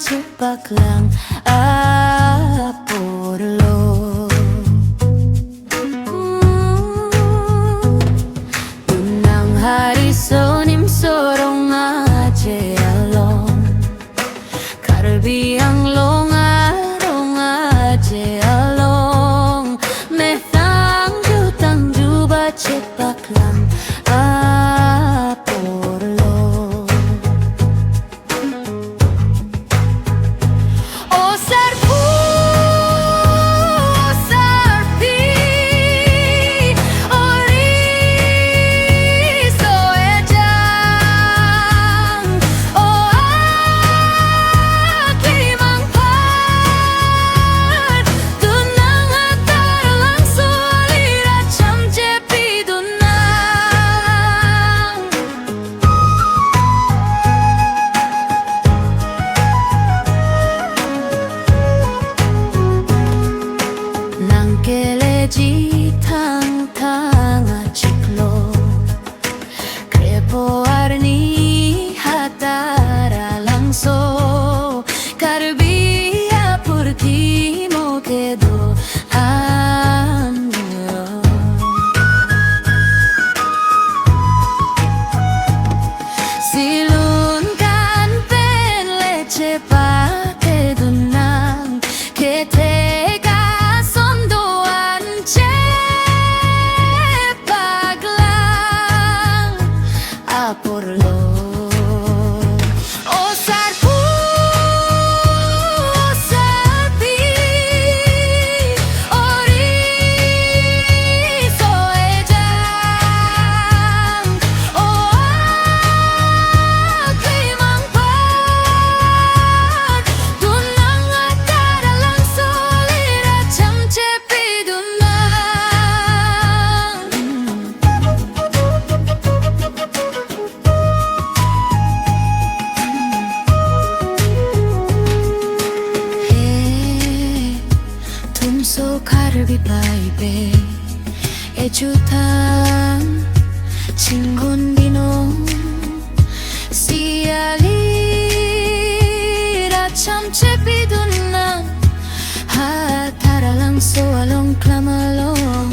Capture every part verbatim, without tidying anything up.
chepaklang apor lo. Tunang hari sonim sorong aje along, Karbi Anglong arong aje along, methang jutang juba chepaklang apor lo. O sarpo, o sarpi, o riso ejang, o akli mangpar, tunang atarlangso alira cham chepidun nang. Nangkeleji Thangthang achiklo, krepo arni ha Taralangso, Karbi apurthimo kedo an. Silun kan pen le chepate dun nang, kethek ason do-an chepaklang apor lo. O sarpo, o sarpi, o riso ejang, o akli mangpar, tunang atarlangso alira cham chepidun nang. He, tumso Karbi paipe, ejutang chinghon binong, si alira cham chepidun nang, ha Taralangso along klam along.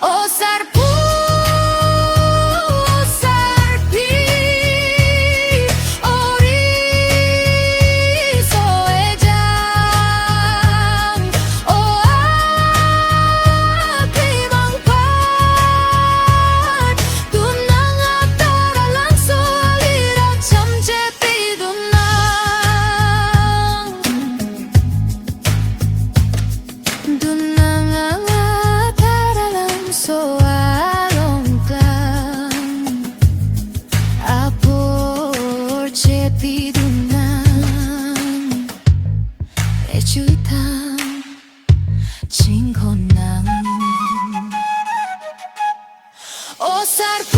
O sarpo, o sarpi, o riso ejang, o akli mangpar, tunang atarlangso alira cham chepidun nang. Tunang atarlangso along klam apor chepidun nang, ejutang chinghon nang. O sarpo,